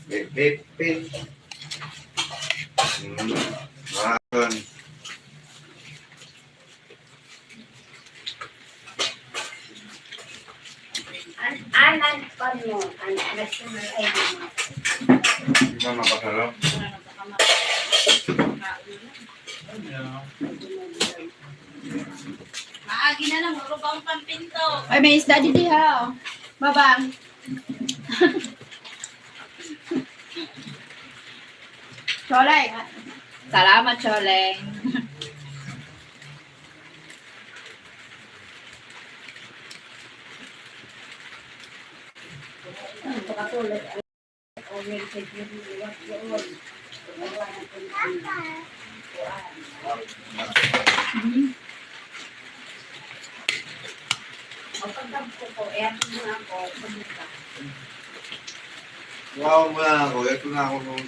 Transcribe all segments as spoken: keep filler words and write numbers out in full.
Pip, pip, pip. Hmm. Ah, yun. An, an, an, pan mo, an, national I D mo. Hindi na makasarap. Maagi na lang, rubang pampinto. Ay, may isda dito, ha. Baba. Choleng. Salamat, Choleng. Wow, wala ako. Ito na ako nung,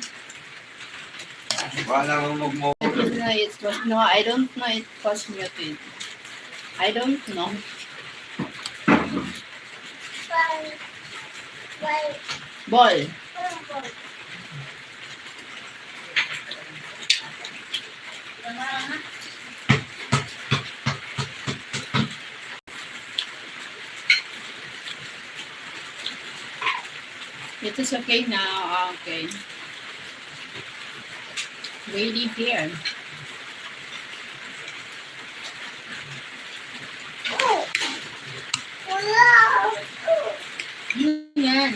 wala akong magmo- I don't know, it was, no, I don't know it was muted. I don't know. Ball. It is okay now. Okay. Waiting here. Ano yan?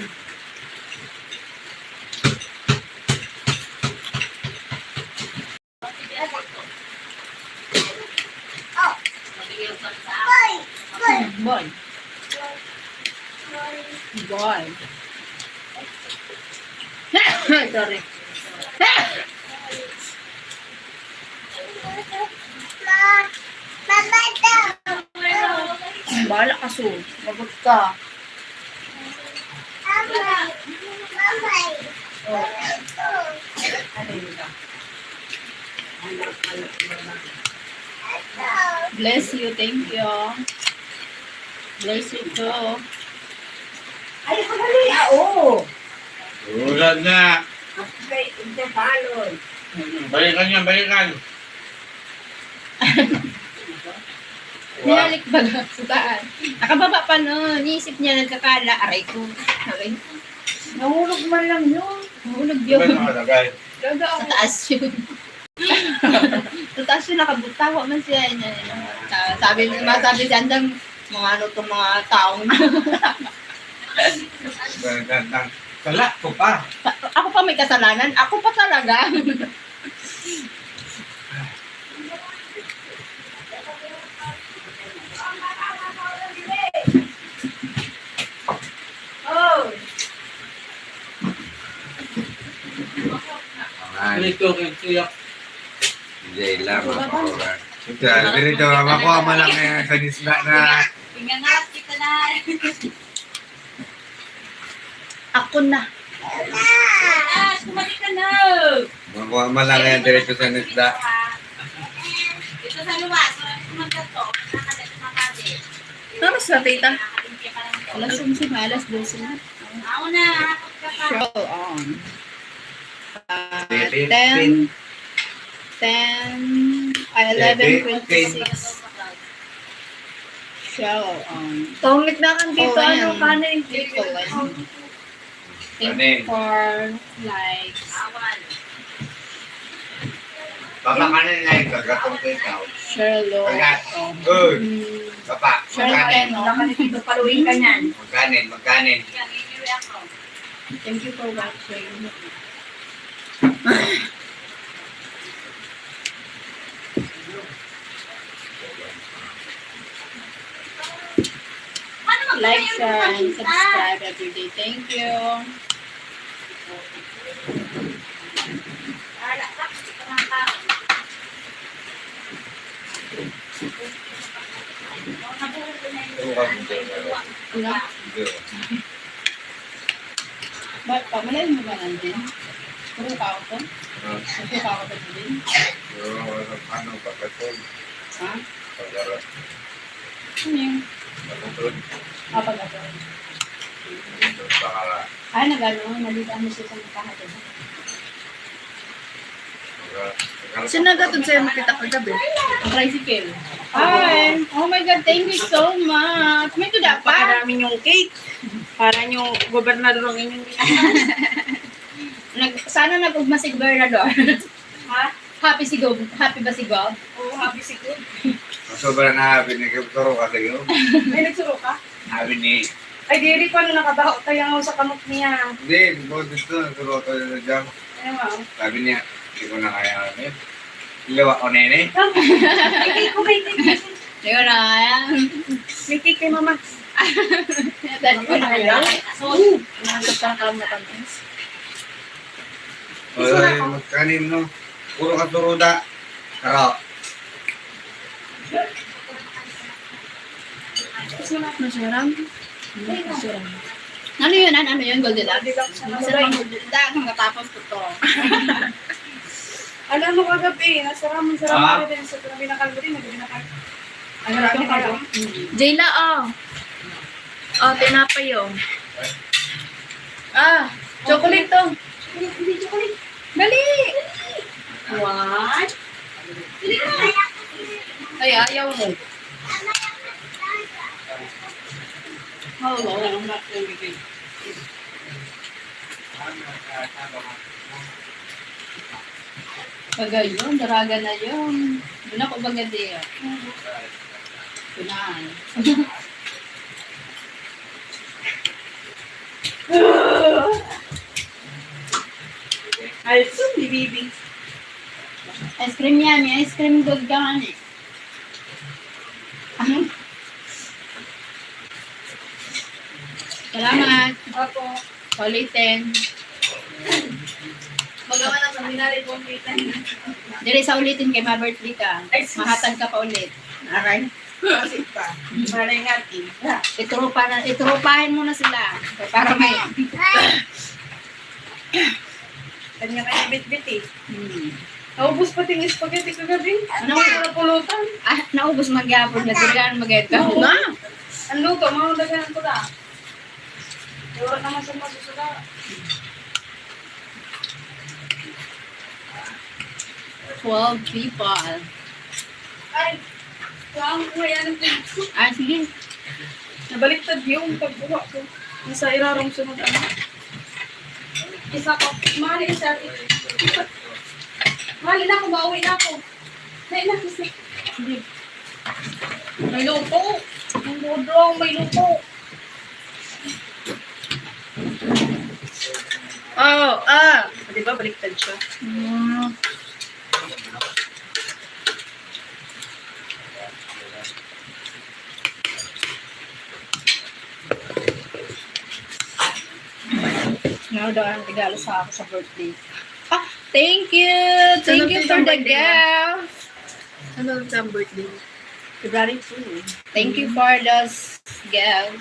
Boy. Boy. Sorry. Bahala ka, Su. Lagot ka. Bless you, thank you. Bless you too. Ay, madali, ah, oo. Wala na. Okay, intervalon. Balikan niya, balikan. Wow. Binalik baga sa daan. Nakababa pa, no? Iniisip niya, nagkakala. Aray ko. Aray. Nahulog man lang yun. Nahulog yun. Iba yung nakalagay. Gaga ako. Sa taas yun. Sa taas yun, nakabutawa man siya. Yun, yun, yun. Sa-, sabi, masabi si Andam, mga ano tong mga taong Sala ko pa. Sa-, ako pa may kasalanan? Ako pa talaga. Oh. Ayan. Dito, kaya lang, mga kaoras. Ito, dito, makuha mo lang ngayon sa isda na. Pingangarap kita na. Ako na. Ah, sumali ka na. Makuha mo lang ngayon, diretso sa isda. Ito sa luwas, wala naman ka to. Nakakalit na kami. Tapos na, tita. Alas onse na, alas dose na. Ako na, hapot ka pa. Show on. Ah, ten, ten, ah, eleven twenty-six. Show on. Pangit na kan dito, oh, ano, ayan. Kanin. Dito, ayan. Thank you for likes. Papakanin na yung kagatong ko ikaw. Sherlock. Kagat. Oh. Good. Mm. Papa, Sherlock, magkanin. Ano? Nakakita paluin ka niyan. Magkanin, magkanin. Thank you for watching. Like, share, and subscribe every day. Thank you. Ano? Ba, pamalayan mo ba nandun? Puro ka ako to? Ah. Puro ka ako to din? Pero, ano, pagkatol. Ha? Pag-aral. Ano yun? Pagkatol. Ah, pag-aral. Ay, nag-ano, nalita mo siya sa mukha natin. Sinagatod sa'yo, makita kagabi. Ang tricycle. Ay, oh my God, thank you so much. May tuda pa. Pakadami yung cake. Para yung gobernador ang inyong cake. Nag, sana nag-ugma si gobernador. Ha? Happy si Gob. Happy ba si Gob? Oo, happy si Gob. Sobra na happy ni Gob. Turo ka sa'yo. Ay, nagsuro ka? Happy ni. Ay, diri pa, no, nakabaho tayo nga sa kamot niya. Hindi, bukod dito, nagsuro tayo na dyan. Kaya nga, oh. Sabi niya, "Hindi ko na kaya, ano eh. Liwa ko na yun eh." Ikay ko, may cake. Hindi ko na kaya. May cake kay mama. Dali ko na kaya. Nandun pa ang kalamatan. Wala yung magkanin, no? Puro ka turuda. Karo. Masarap. Masarap. Ano yun? Ano, ano yun? Goldilocks? Masarap ang Goldilocks. Ang katapos ko to. Alam mo kagabi, nasarap, masarap Ah? pa rin sa pinakal mo din, nagbinakal. Ano na pinakal mo? Jayla, oh. Oh, tinapay, oh. Ah, chocolate to. Hindi, hindi chocolate. Dali! One. Ay, ayaw mo. Oo, oo. Pagayon, daraga na yun. Doon ako bagadi, ah. Kunaan. Also, ni Bibi. Ice cream yan. May ice cream good ka, honey. Salamat. Opo. Ulitin. Magawa ng seminary po, ulitin. Diri sa ulitin kay ma-birthday ka. Ay, sus. Mahatag ka pa ulit. Aray. Kasi pa. Malay nga, di. Itrupa na, itrupahin mo na sila. Para may Kanya kaya bitbit eh. Hmm. Naubos pati yung spaghetti kagabi. Ano? Ano na pulutan? Ah, naubos magyapon na durian, magayat ka. Oo. Na. Ang luto, mga dagan ko na. Wala naman sa masusuga. Twelve people. Ay, kuhaan ko yan. Ah, sige. Nabaliktad yung pagkuha ko. Nasa irarong sunod ano. Isa ko. Mali sa atin. Mali na ako, mauwi na ako. May na, kasi. Hindi. May luto. Ang dodong, may luto. Oh, ah. Di ba, baliktad siya? Mm. Ano daw ang regalo sa ako sa birthday? Ah, thank you! Thank you for the gift! Ano ang birthday? February two. Thank you for those gift.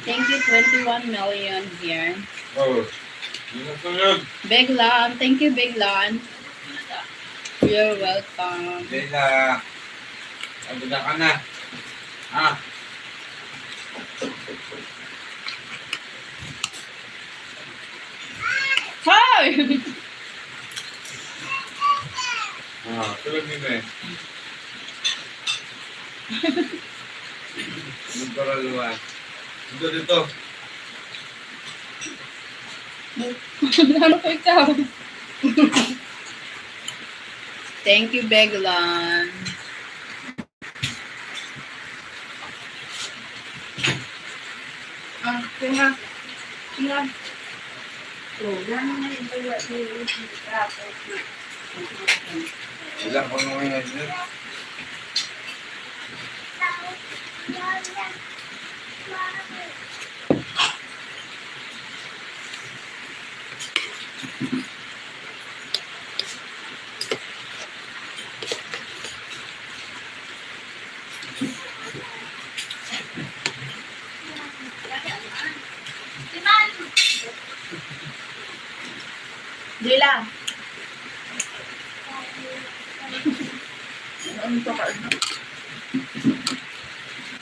Thank you, twenty-one million here. Oh, yun ang sunod. Big Lon. Thank you, Big Lon. You're welcome. Bella, sabi na ka na. Ah. Hi! Ah, tulad nito eh. Magkaraluan. Dito, dito. Ano ko ikaw? Thank you, Beglon. Ah, kaya nga. Kaya. Oh, yan na yung kaya. Wala ko nung yun. Dila. Ano to, kain na?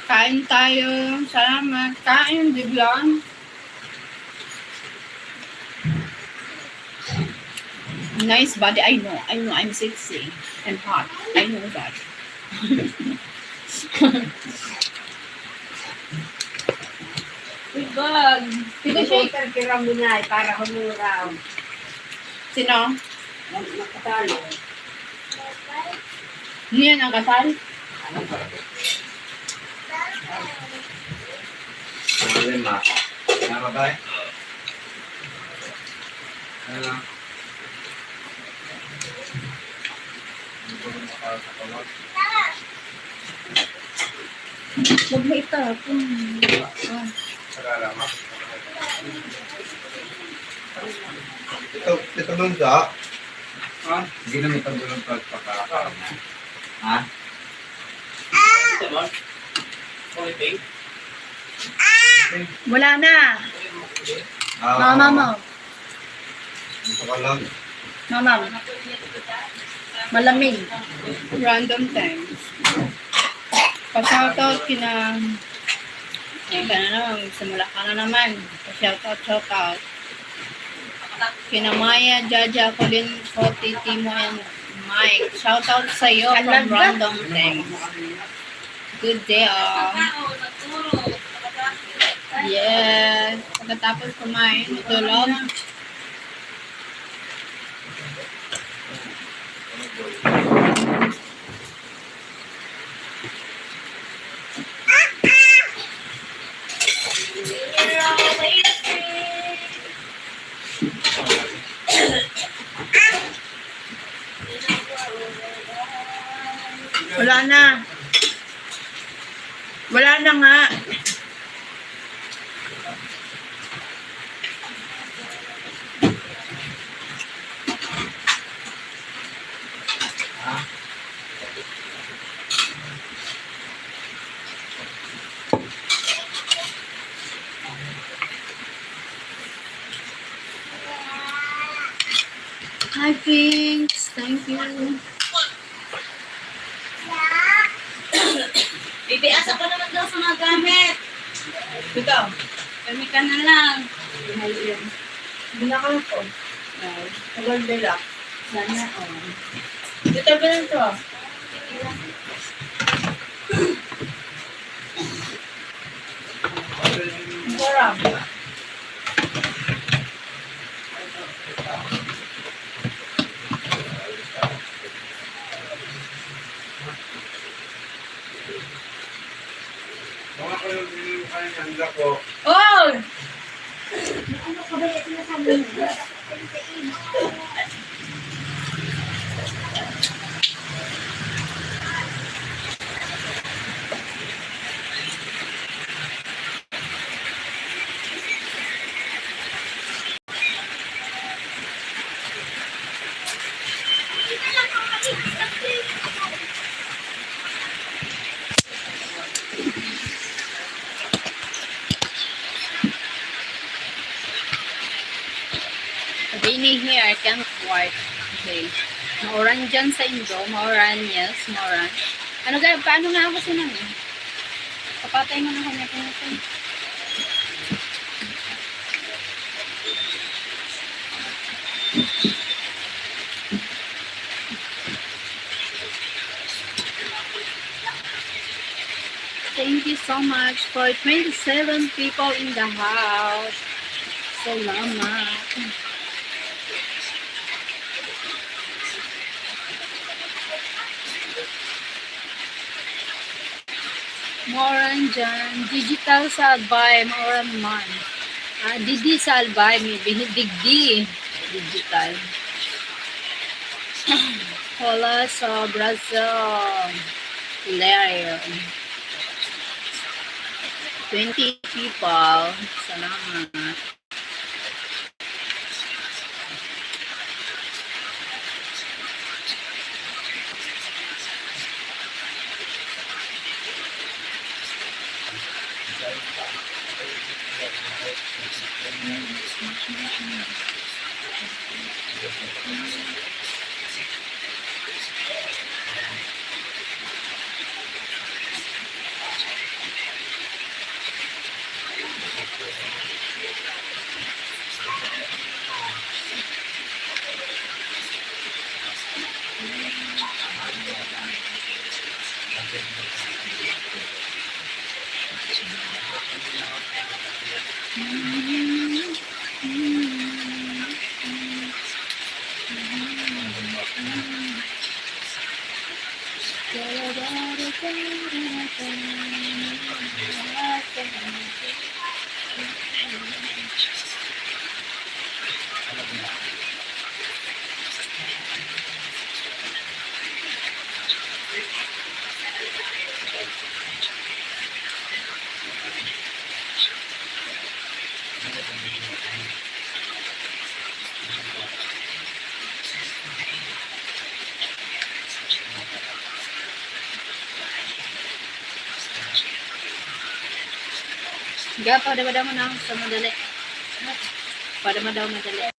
Kain tayo. Salamat. Kain, Diblon. Nice body. I know. I know I'm sexy and hot. I know that. Good bag. Tito Shake. Order ka muna para humura. Sino? Ang kasal. Niyan ang kasal? Ang lima. Tama ba eh? Ano lang? Hindi ko rin makakatawag. Huwag mo itapon. Ah. Ito, ito dun sa? Ha? Hindi naman ito dun sa pagkakakain. Ha? Ito ba? Only thing? Wala na. Ah, mama oo. Mo. Ito ka lang. Mama. Malamig. Random times. Pa-shoutout kina, ayan ka na naman, simula ka na naman. Pa-shoutout, shoutout. Kina Maya, Jaja, Colin, Foti, Timo, and Mike. Shoutout sa'yo from Talaga? Random Things. Good day, all. Yes. Pagkatapos kumain, matulog. Wala na. Wala na nga. Hi, Pinks. Thank you. Bibi, asa pa naman daw sa mga gamit? Ikaw, kami ka na lang. Binakal ko. Tagal dila. Sana all. Dito ba lang to? Sarap. Mga kalulungan, handa po. Oh! Rainy here, I can't work. Okay. Mauran dyan sa Indo. Mauran, yes, mauran. Ano ga, paano nga ako sinang eh? Papatay mo na kanya kung ito. Thank you so much for twenty-seven people in the house. Salamat. Mauran dyan. Digital sa Albay. Mauran man. Ah, didi sa Albay. May bini-, digdi. Digital. Hola sa Brazil. Hilarious. Twenty people. Salamat. Ga, padama-dama na sa madali. Padama daw madali.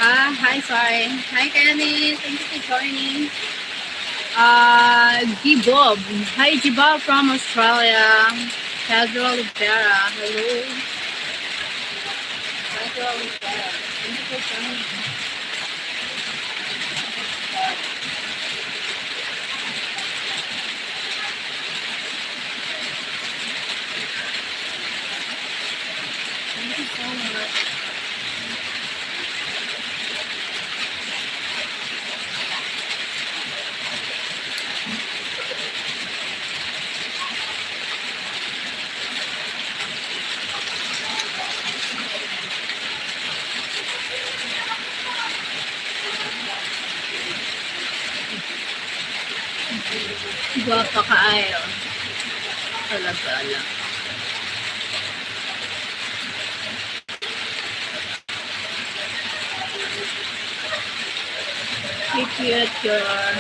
Hi, Sai. Hi, Kenny. Thank you for joining. Uh, Gibob. Hi, Gibob from Australia. Pedro Olivera. Hello. Pedro Olivera. Thank you for joining. Thank you so much. Guwapa kaayo. Talaga lang. Cute, cute, girl.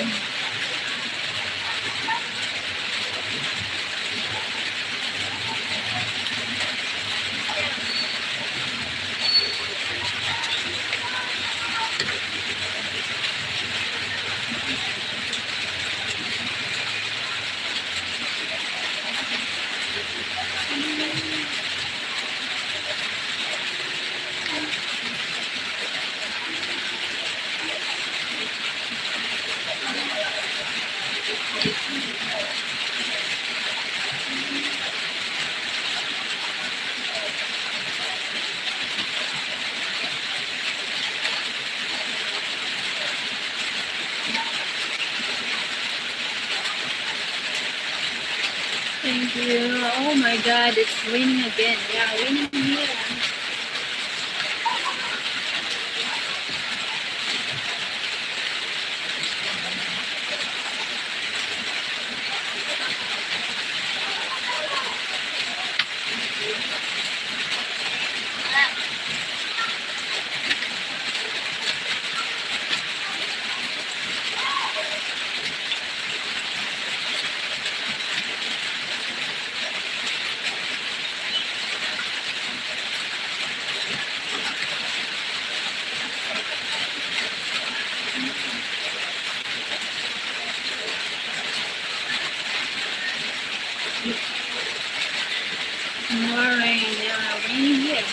Thank you. Oh my God, it's raining again. Yeah, raining here. More rain, yeah, rain here.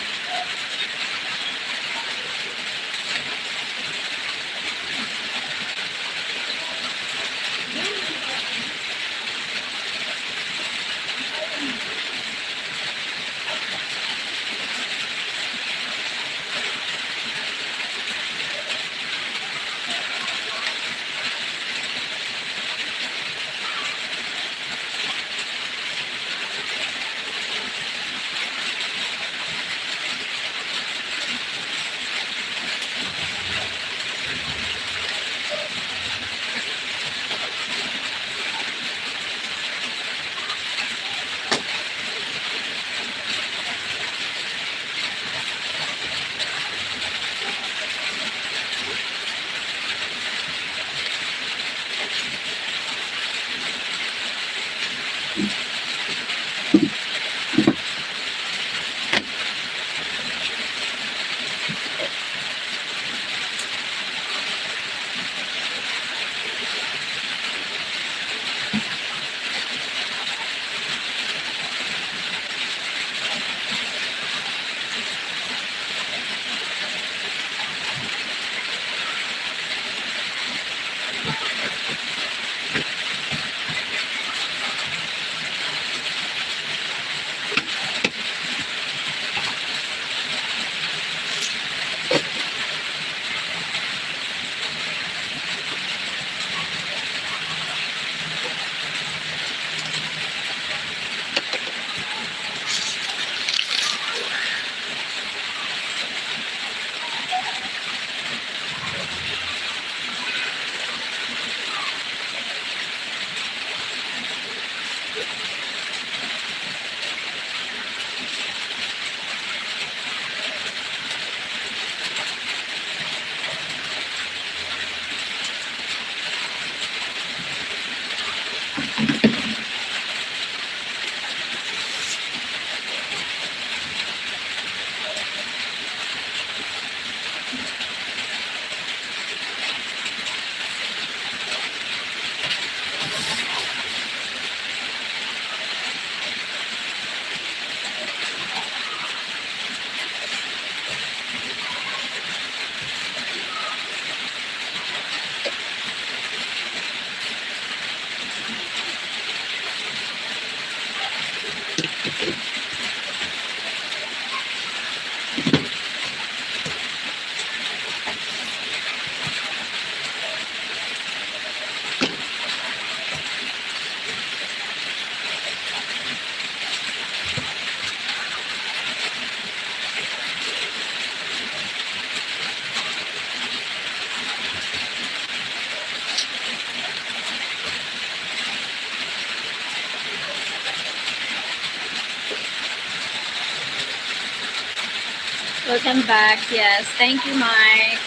Welcome back. Yes, thank you, Mike.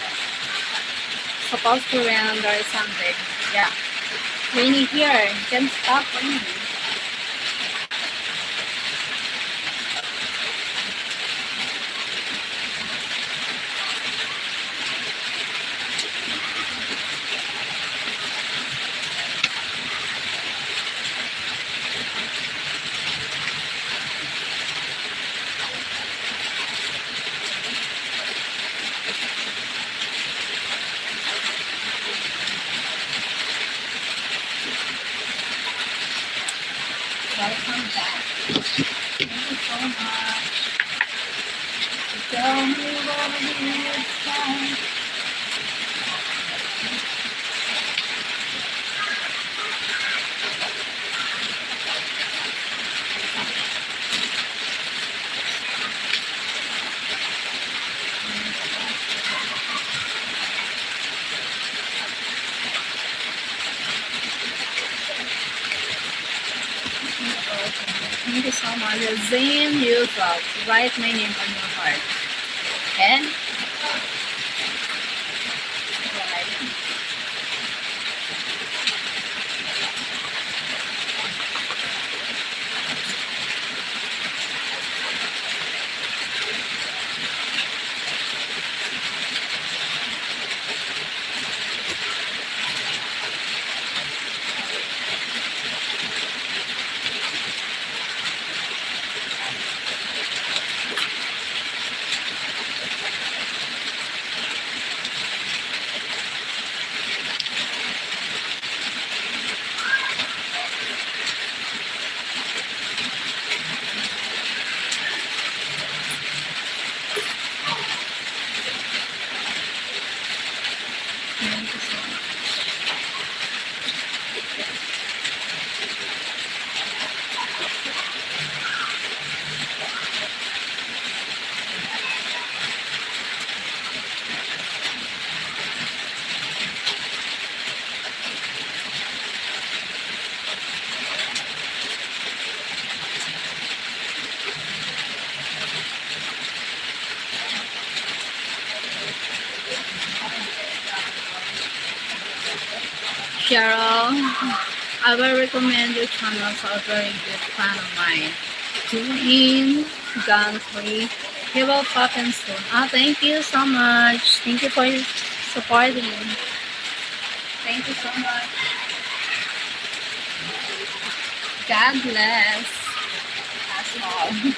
Supposed to rain or something. Yeah. Rainy here. Can't stop raining. Welcome back. Thank you so much. Tell me what it is. Thank you so much. Zane Yusuf, write my name on your heart. And Cheryl, I will recommend your channel to a very good fan of mine, Julian Gantry. He will pop in soon. Ah, thank you so much. Thank you for supporting. Thank you so much. God bless us all.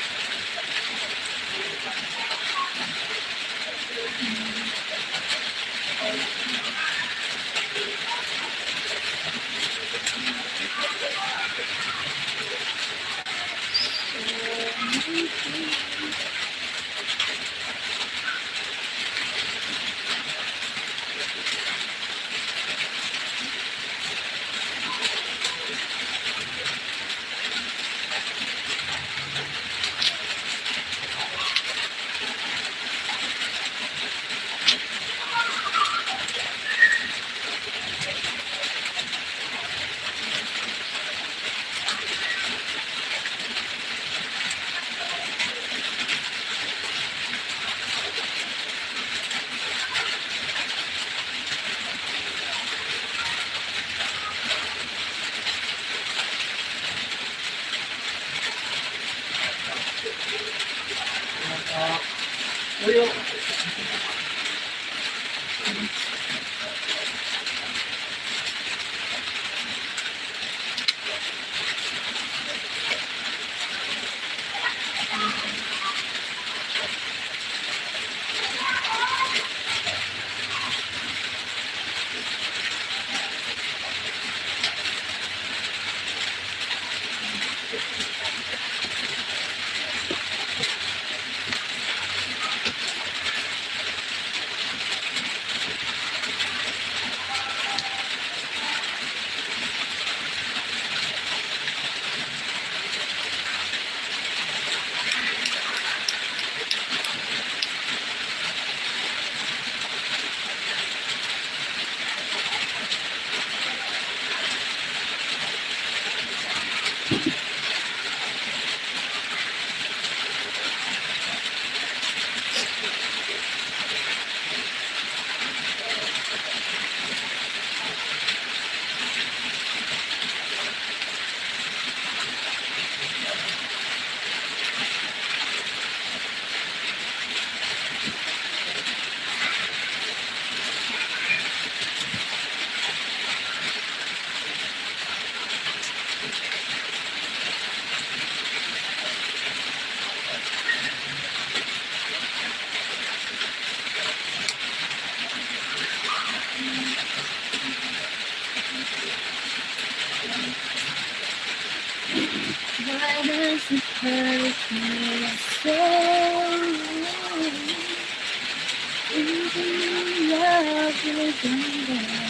Why does it hurt me so? Even love is in there.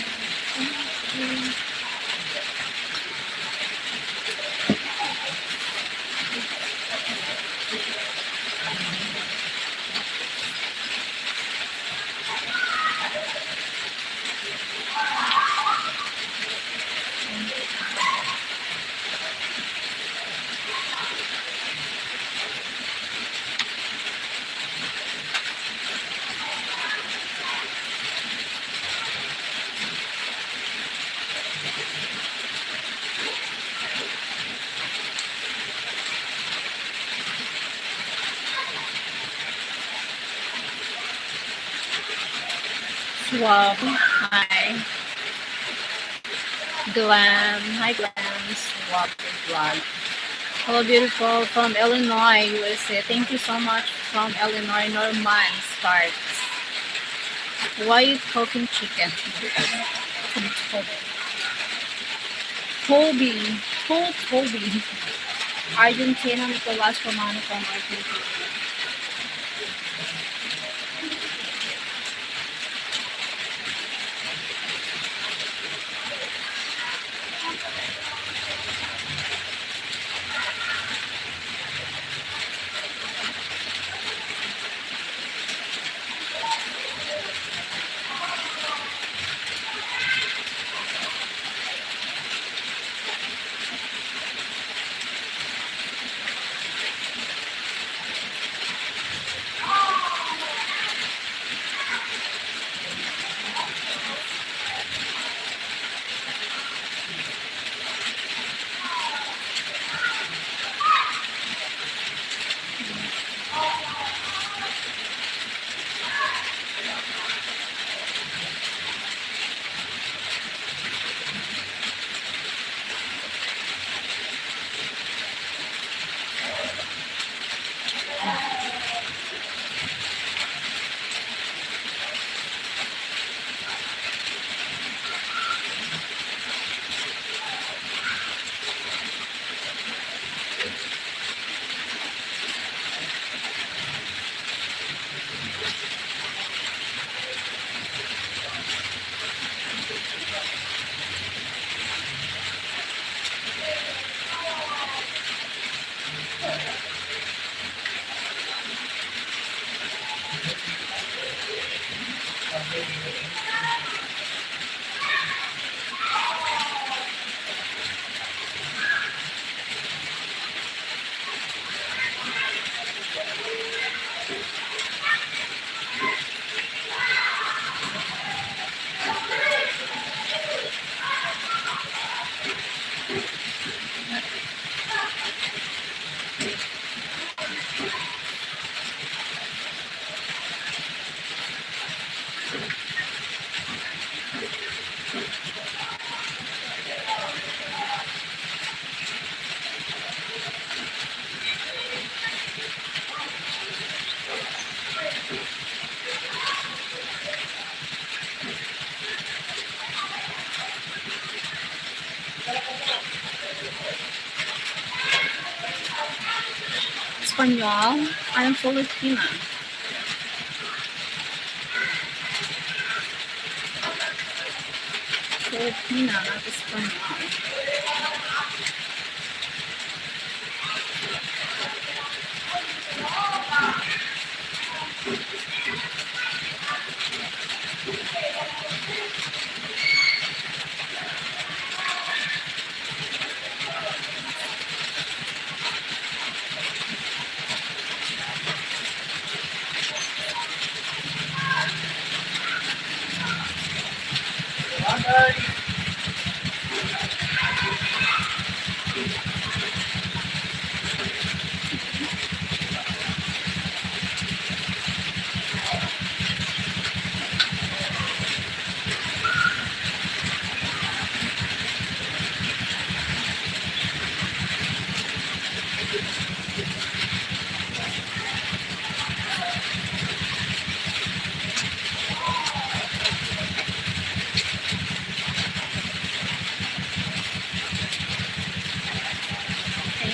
Suave. Hi. Glam. Hi, Glam. Suave Vlog. Hello, beautiful. From Illinois, U S A. Thank you so much from Illinois, Norman Sparks. Why you cooking chicken? Kobe. Who Kobe? Argentina, Nicolas Romano from Argentina. Espanyol? Anong Filipina? Filipina, not Espanyol.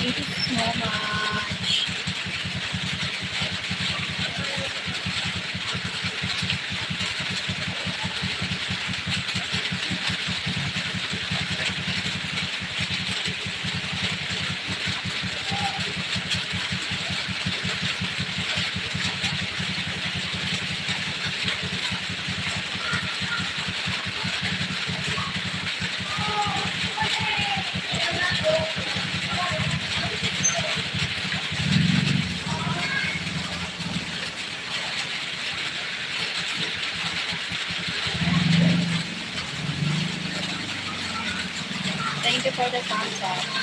Thank you so much. Thank you for the thumbs up.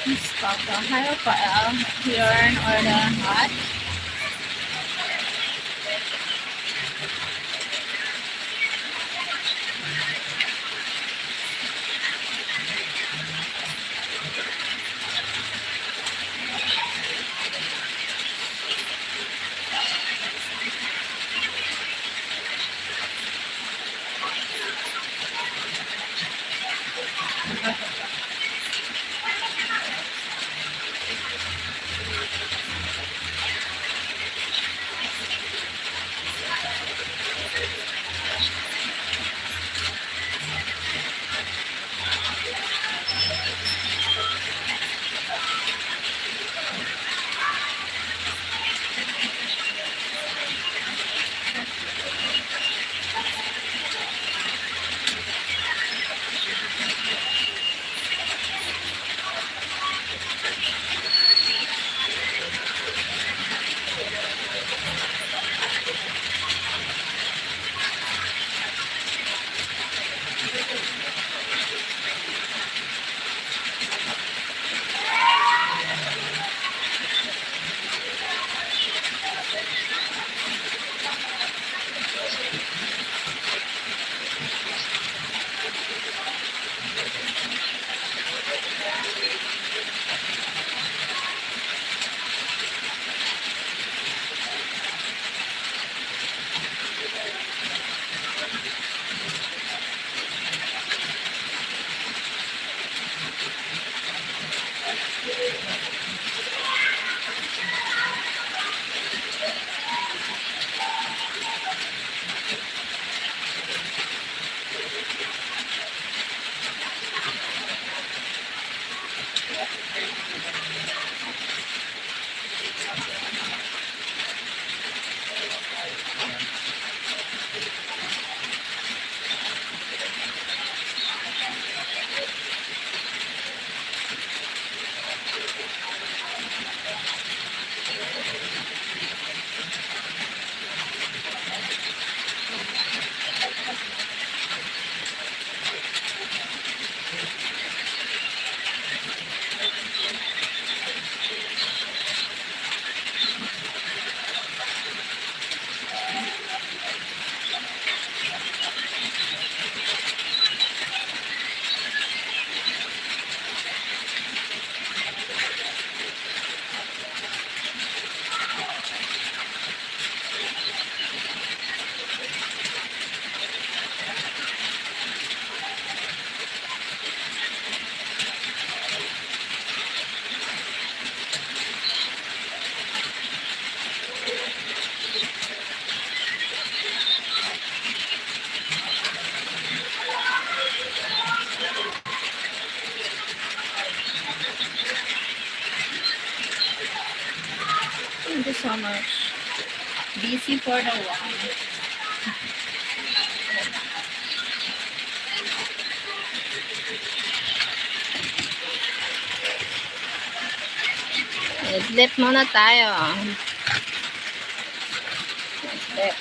Miss Coco, hi, Rafael. You're in order hot. Thank you so much. Busy for the one. Idlip muna tayo. Idlip.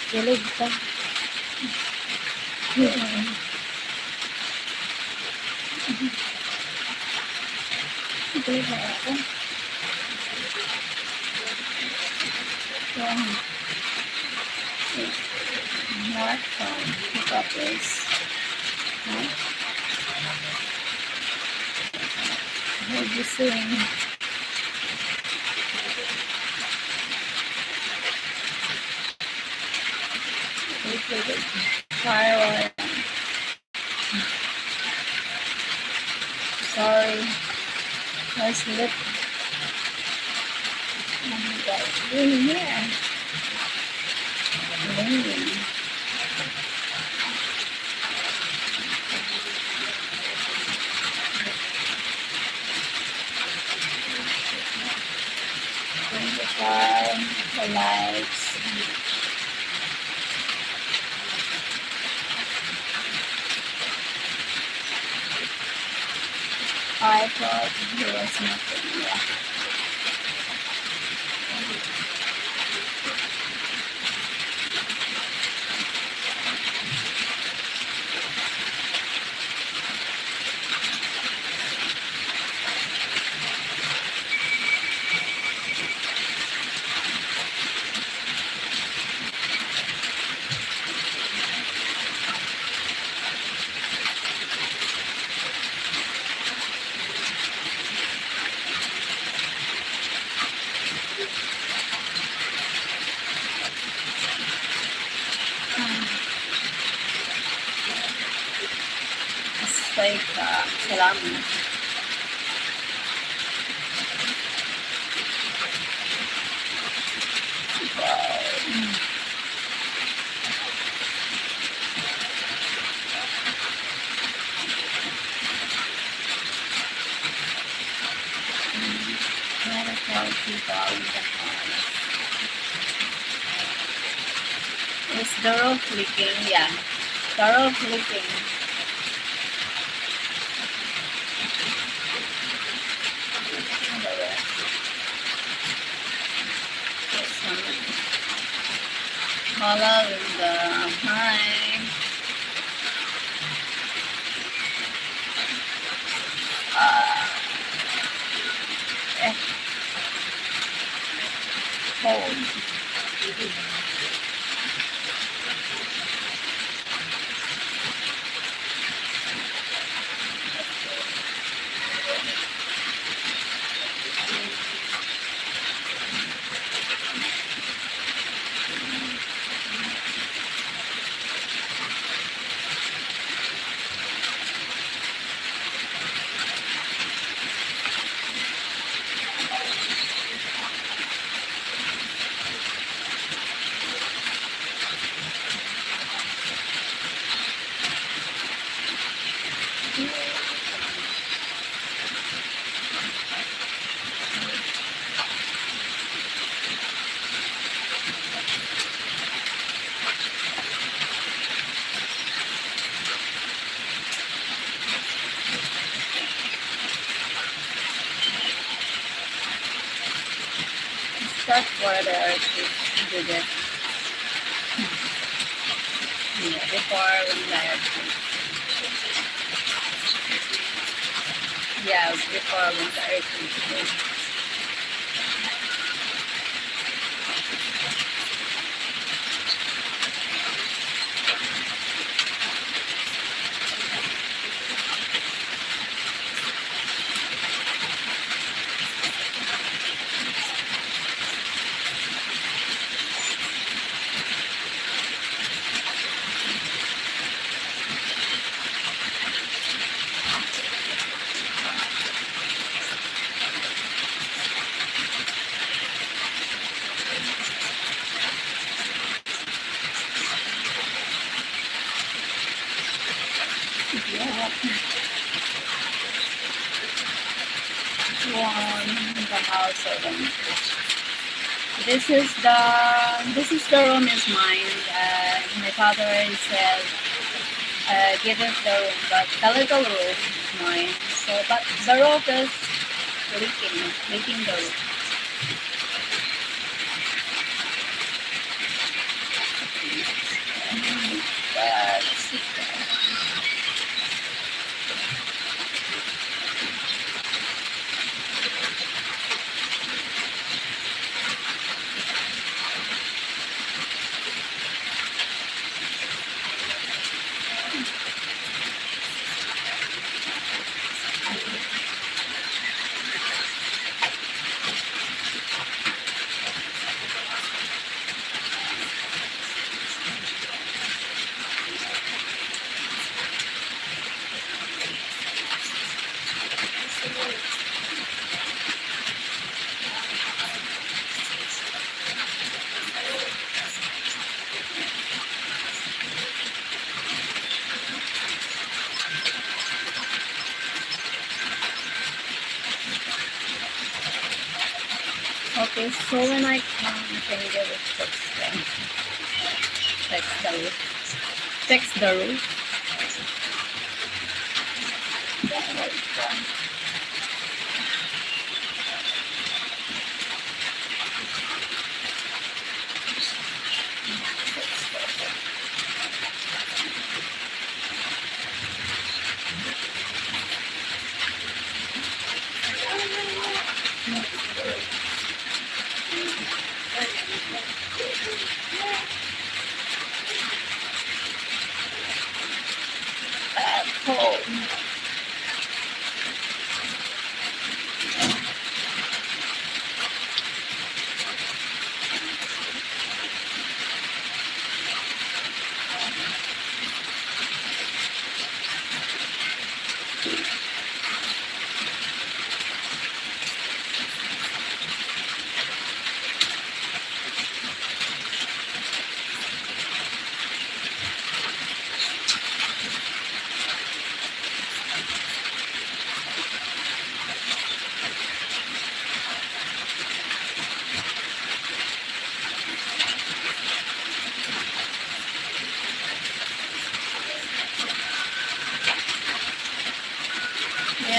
Galing pa. Galing pa ako. Yan. What? Um, look at this. Huh? What do you think? Fire. Sorry. Nice lip. Oh my God. Yun, yeah. Yun. Twenty-five, the lights. I thought there was nothing. Yeah. Mas fake ka. Salamat. Wow. Lot of people in the house. Is the roof leaking? Yeah. The roof leaking. Hello, Linda. Hi. Ah. Eh. Cold. Start for the earthquake. Did it? Yeah, before when the earthquake. Yeah, before when the earthquake. One in the house of an This is the, this is the room is mine. Uh, my father said, uh, "Give us the room," but the little room is mine. So, but the roof is leaking, leaking the roof. Uh, let's see. Okay, so when I come, can you give it six things? Text the roof. Text the roof. Don't know where it's from.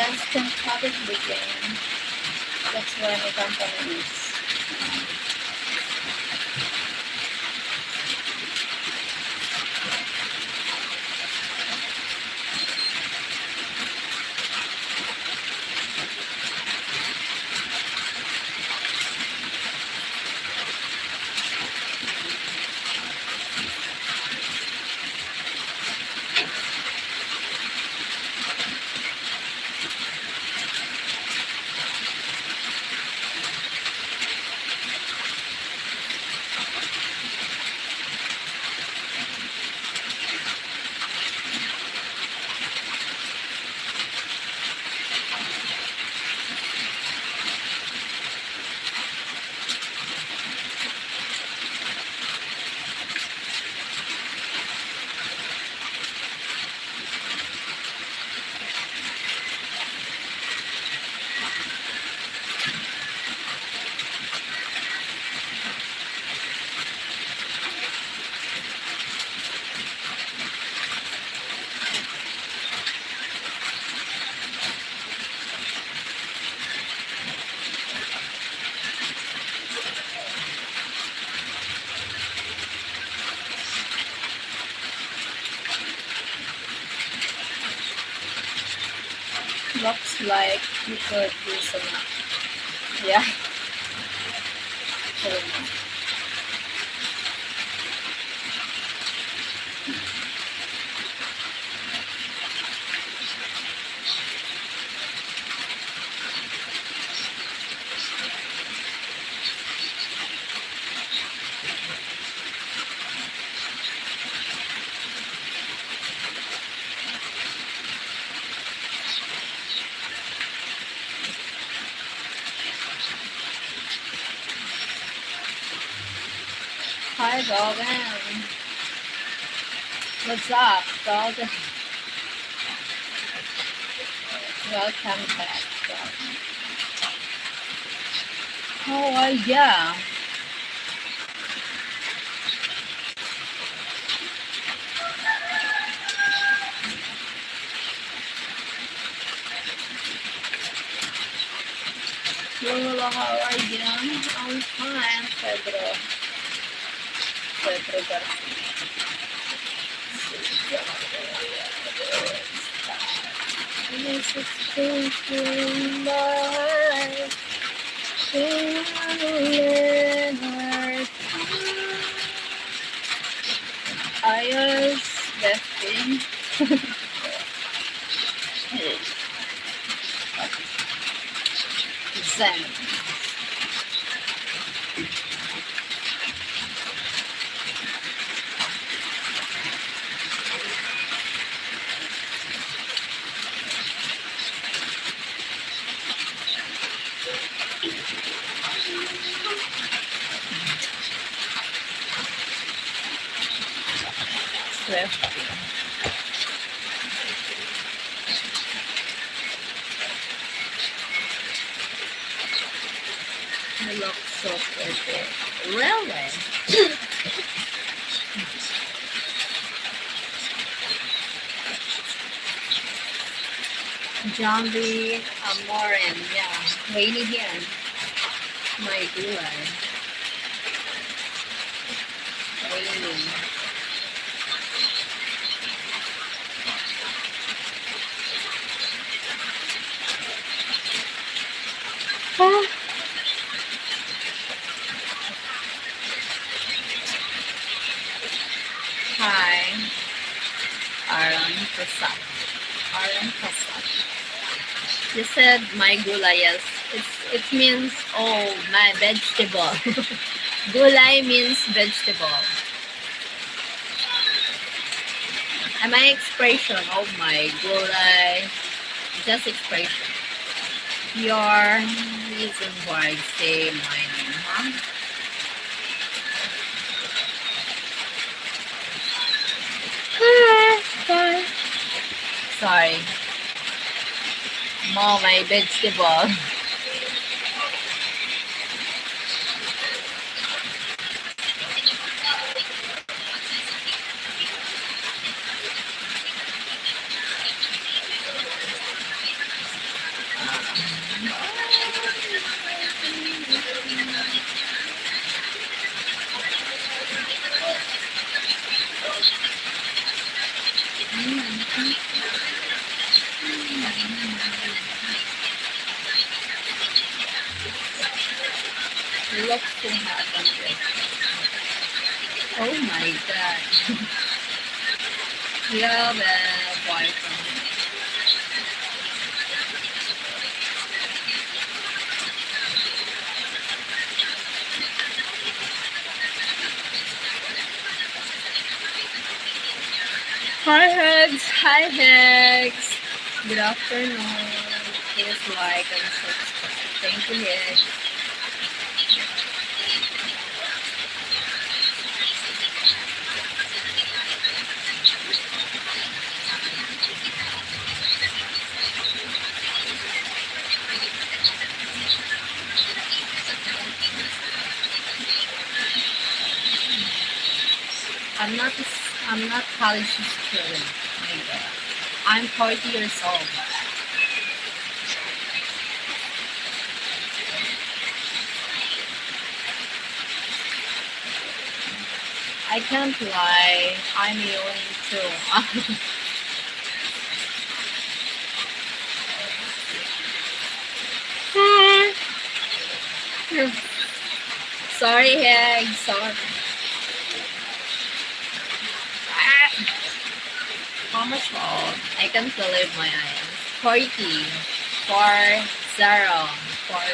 Constant habit again. That's why my company is Looks like you could do some, yeah. Hi, Golden. What's up, Golden? Welcome back, Golden. How are ya? Hello, how are you? I'm fine, Pedro. Pedro Garcia. This is thinking life. Ayos, Justin. Zen. Swerte. You look so pretty. Really? Zombie Amoren, yeah. Rainy here. My gulay. Rainy. Ah. Hi. Aaron Kasap. Aaron Kasap. You said my gulay, yes. It's, it means, oh, my vegetable. Gulay means vegetable. And my expression, oh my gulay. Just expression. Your reason why I say my name, huh? Sorry. Mo, my vegetable. Look so hot on this. Oh my God. Grabe, boyfriend. Hi, Hegs. Hi, Hegs. Good afternoon. Please like and subscribe. Thank you, Hegs. I'm not, I'm not college student. My God. I'm forty years old. I can't lie, I'm yawning too. Sorry, Heg. Sorry. Ah. How much old? I can't believe my eyes. Forty. Four zero. Four.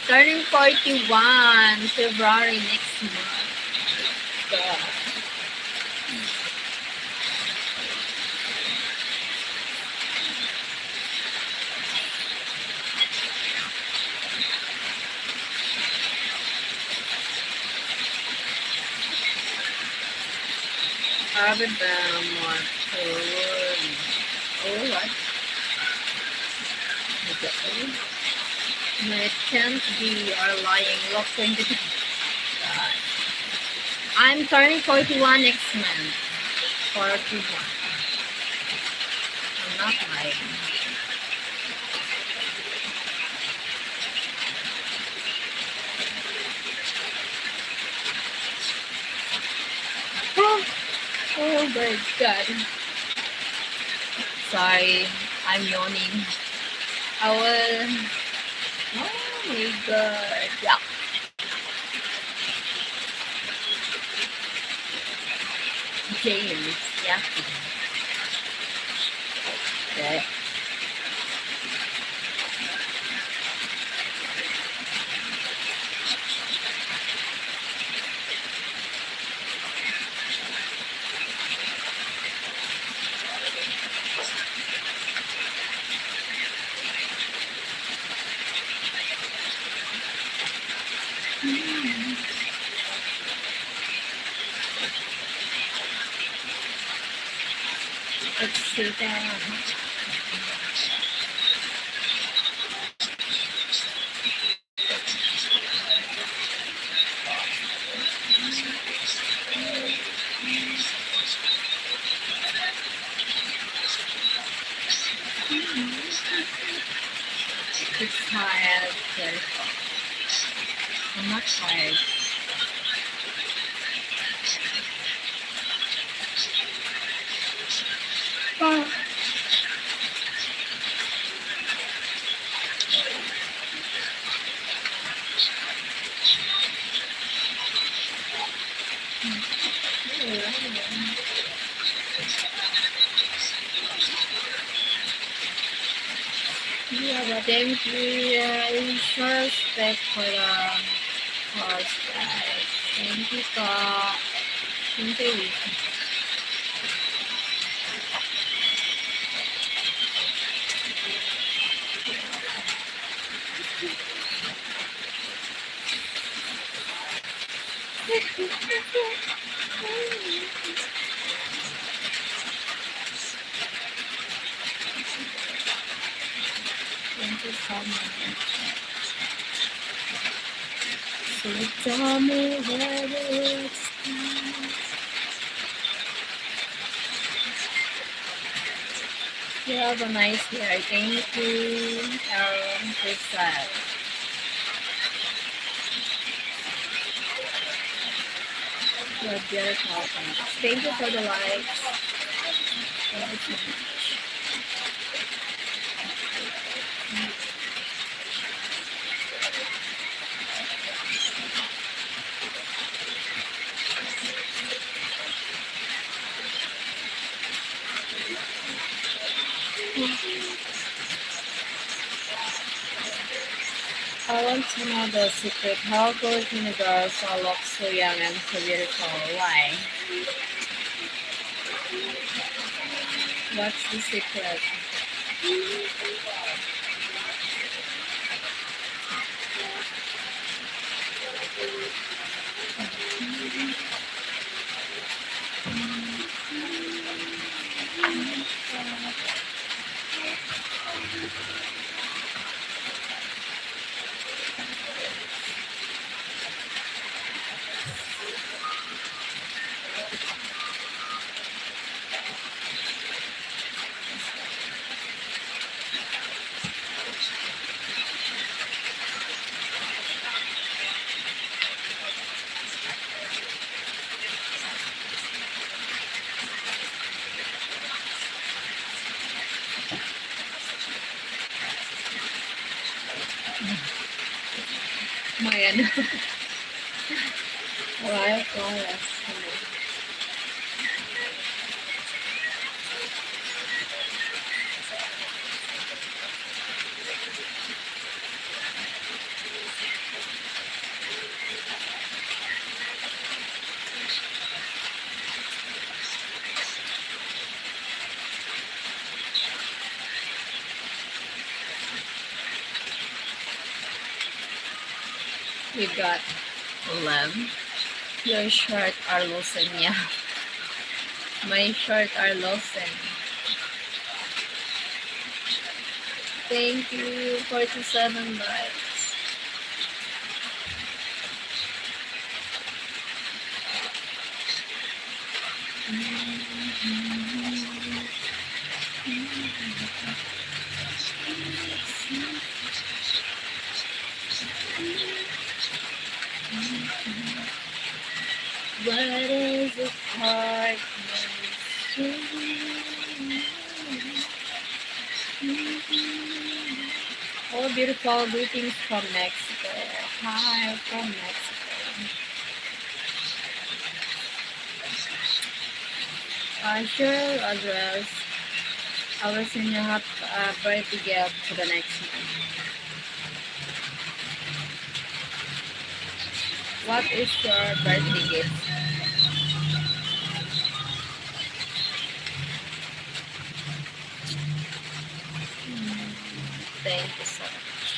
Turning forty-one February next month. God. Grabe ba, mga tol? Oh, what? Ito, oh. No, it can't be, you are lying. Look, twenty-two. God. I'm turning forty-one next month. Forty-one. I'm not lying. Oh, oh my God. Sorry, I'm yawning. I will, oh my God. Yeah. James, yeah. Okay. Let's see that. It's tired, so I'm not tired. Ah. Yeah, but thank you. Yeah, I show respect for the course, guys. Thank you po. Thank you. Thank you so much. So tell me what it's You have a nice day. Thank you, um, Crystal. You're beautiful. Thank you for the likes. Thank you so much. I want to know the secret. How could you girls all look so young and so beautiful? Why? What's the secret? May ano. Wala ko, wala. We got eleven. Your short are loosen, yeah. My short are loosen. Thank you, forty-seven likes. What is it hard? Oh, beautiful greetings from Mexico. Hi from Mexico. Uh, share your address. I will send you a hap-, uh, birthday gift to the next month. What is your birthday gift? Mm, thank you so much.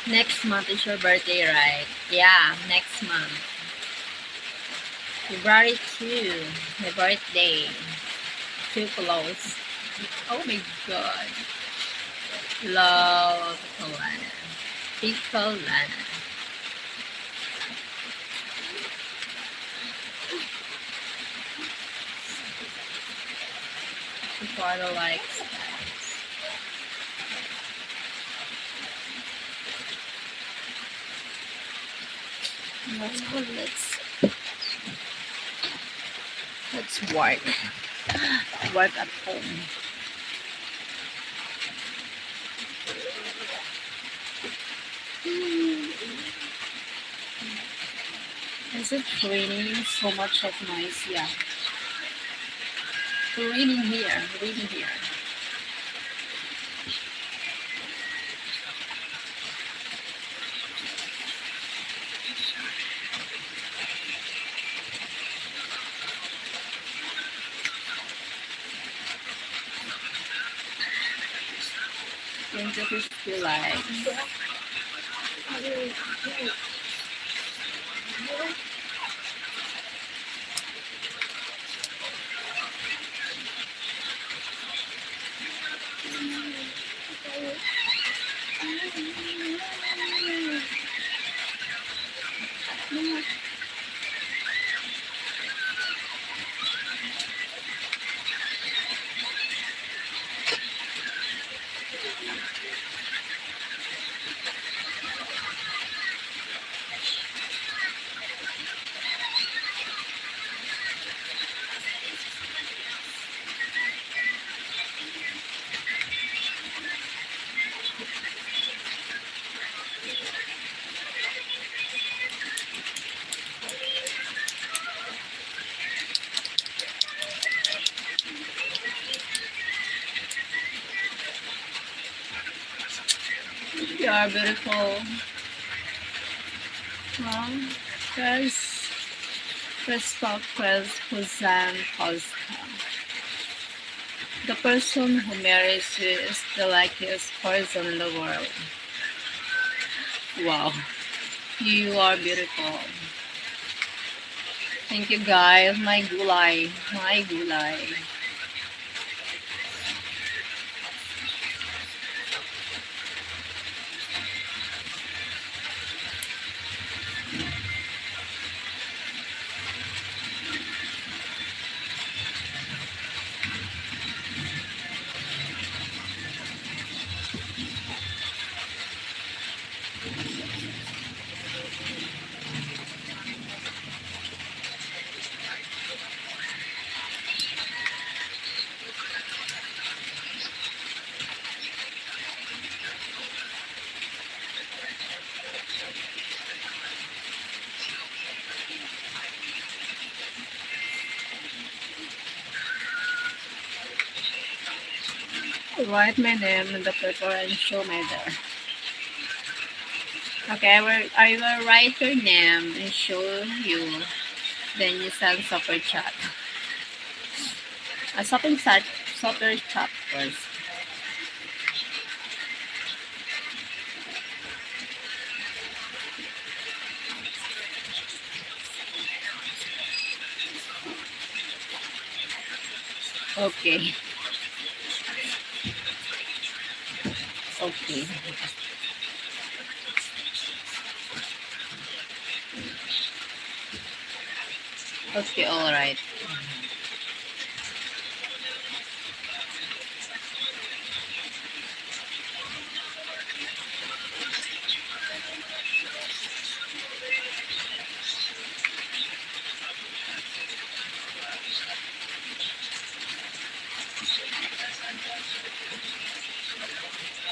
Next month is your birthday, right? Yeah, next month. February two, my birthday. Too close. Oh my God. Love, Kalana. Big Kalana. Before the likes, guys. Let's go, let's, let's work. Work at home. Is it raining? So much of noise, yeah. Raining here, raining here. Thank you, fifty likes. You are beautiful. Wow. Yes. Respect, Chris, Jose Costa. The person who marries you is the luckiest person in the world. Wow. You are beautiful. Thank you, guys. My gulay. My gulay. Write my name in the paper and show my there. Okay, I will, I will write your name and show you. Then you send super chat. A super chat, super chat first. Okay. Okay. Okay, all right.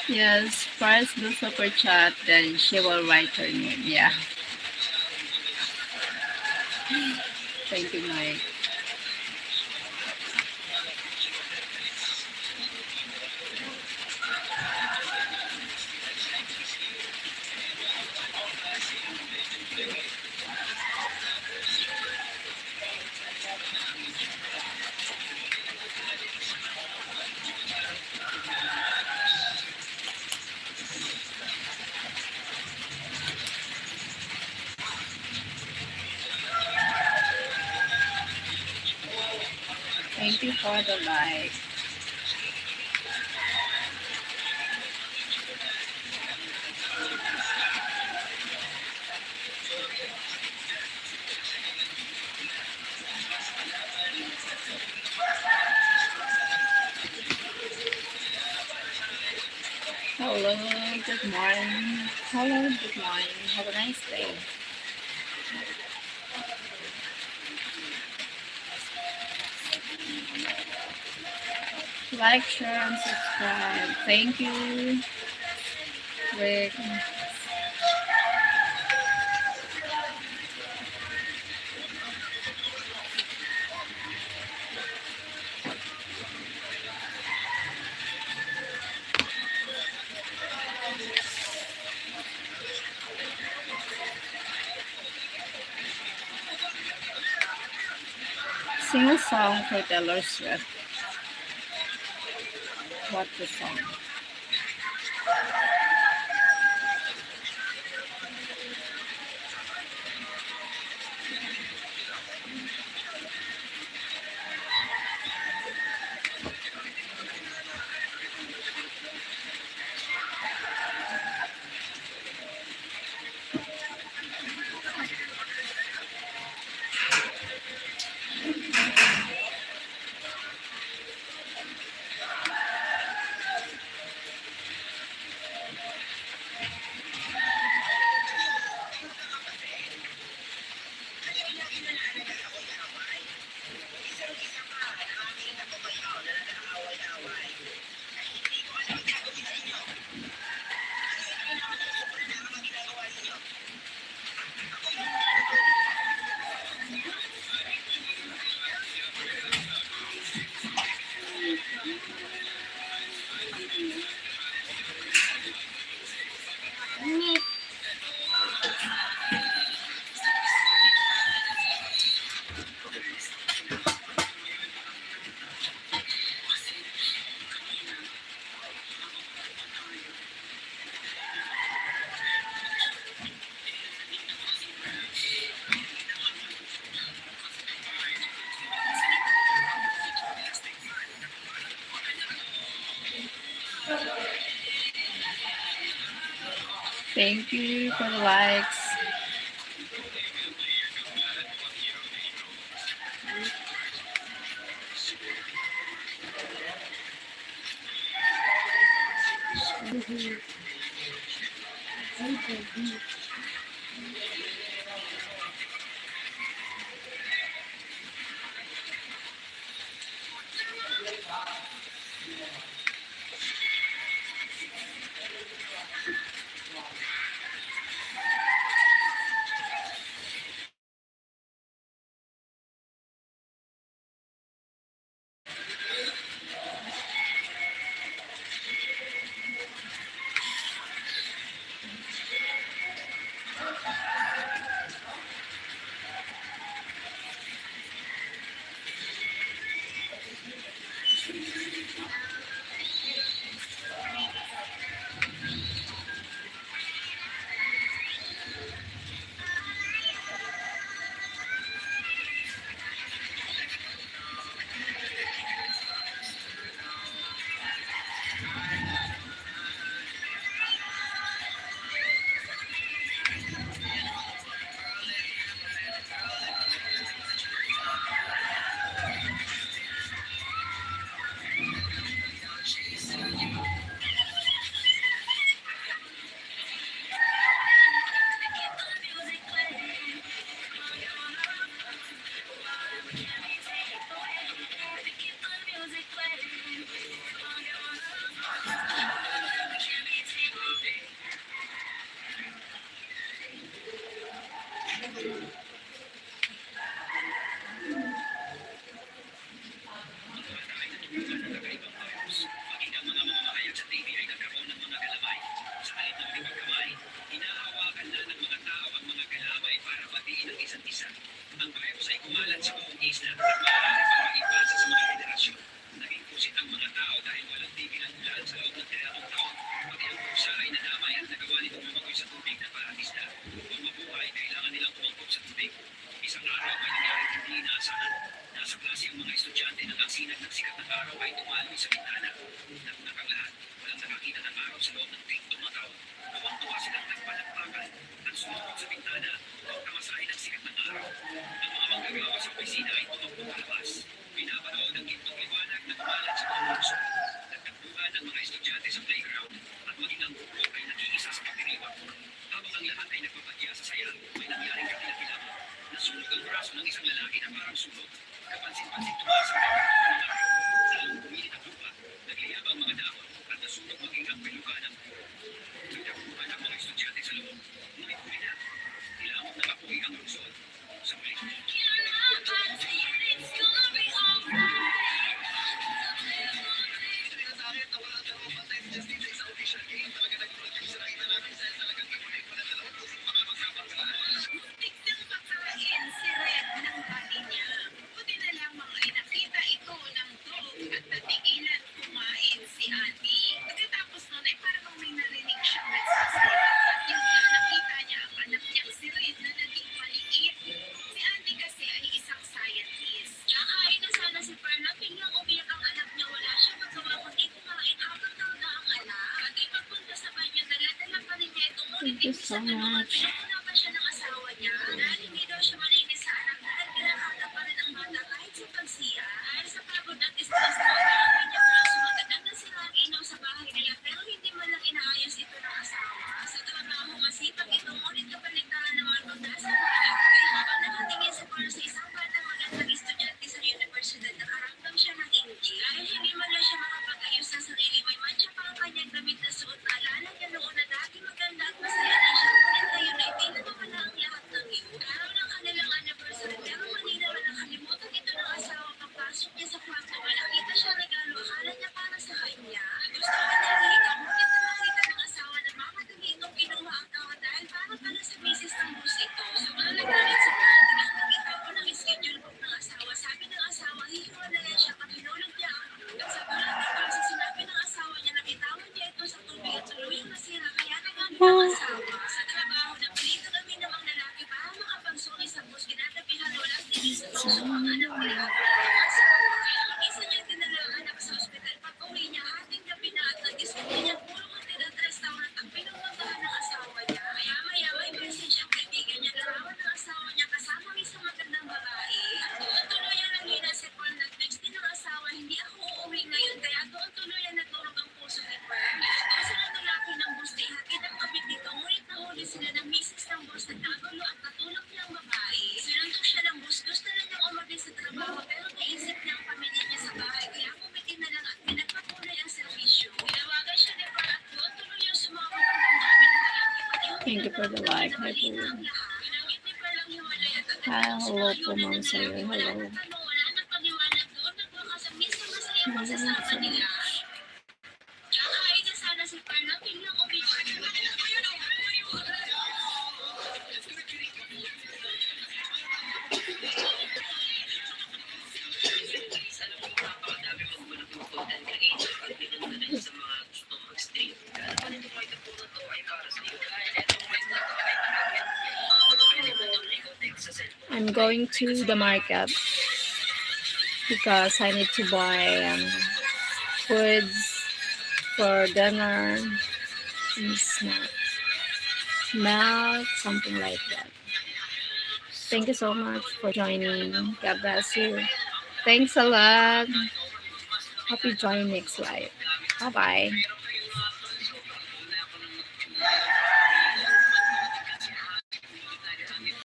Yes, first do super chat, then she will write her name. Yeah. Thank you, Mike. Thank you for the like. Hello, good morning. Hello, good morning. Have a nice day. Like, share, and subscribe. Thank you, Rick. Sing a song for Taylor Swift. What the song? Thank you for the likes. Ang mga tae na tumutukan ng kakaibang virus, maging ang mga mamamahayag sa T V ay nagkaroon ng mga galamay. Sa halip na makipagkamay, hinahawakan na ng mga tao ang mga galamay para batiin ang isa't isa. Ang virus ay kumalat sa buong isla at maaari pang maipasa sa mga henerasyon. Naging pusit ang mga tao dahil walang tigilan ulan sa loob ng tatlong taon. Pati ang pusa ay nadamay at nagawa nitong lumagoy sa tubig na parang isda. Upang mabuhay, kailangan nilang umangkop sa tubig. Isang araw, may nangyaring hindi inaasahan. Nasa klase ang mga estudyante nang ang sinag ng sikat ng araw ay tumaloy sa bintana. Nagulat ang lahat. Walang nakakita ng araw sa loob ng tatlong na taon. Tuwang-tuwa silang nagpalakpakan. At sumulog sa bintana upang tamasahin ang sikat ng araw. Ang mga manggagawa sa opisina ay tumakbo palabas. Pinapanood ang gintong liwanag na kumalat sa buong lungsod. Nagtakbuhan ang mga estudyante sa playground at maging ang guro ay nag-iisa sa pagdiriwang. Habang ang lahat ay nagpapadya sa saya, may nangyaring kakilakilaman. Nasunog ang braso ng isang lalaki na parang sunog. Kapansin-pansin tumaas ang temperatura ng araw. Lalong puminit ang lupa. Nagliyab ang mga dahon at nasunog maging ang pelukan ng ulo. Nagtakbuhan ang mga estudyante sa loob. Ngunit huli na. Nilamok ng apoy ang lungsod. Sa huli, Muntik siyang patayin si Red ng daddy niya. Buti na lamang ay nakita ito ng dog at natigilan kumain si Andy. Pagkatapos nun ay parang may narinig siyang nagsasalita. At yun nga, nakita niya ang anak niyang si Red na naging maliit. Si Andy kasi ay isang scientist. Nakain na sana si Pearl nang biglang umiyak ang anak niya. Wala siyang magawa kundi kumain habang daw na ang anak. Pati pagpunta sa banyo, dala-dala pa rin niya ito. Ngunit hindi siya tinanungan, pinakunaban siya ng asawa niya dahil hindi daw siya malinis sa anak dahil kinakagat pa rin ang bata kahit sa pag-C R. Dahil sa pagod at stress, mga kanya-kanya sumagat ang nasirang inom sa bahay nila pero hindi man lang inaayos ito ng asawa. Sa trabaho, masipag ito, ngunit kapaligtaran naman pag nasa bahay. Habang nakatingin si Pearl sa isang batang magandang estudyante sa unibersidad, nakaramdam siya ng inggit. Dahil hindi man lang siya makapag-ayos sa sarili, may mantsa pa ang kanyang damit na suot. Naalala niya noon na dati maganda at masaya na siya, ngunit ngayon ay di na mawala ang lahat ng iyon. Thank you for the like. Hi po. Hi, hello po, Ma'am Sayo. Hello. Thank you so much. I'm going to the market because I need to buy, um, foods for dinner and snack, milk, something like that. Thank you so much for joining. God bless you. Thanks a lot. Hope you join next live. Bye-bye.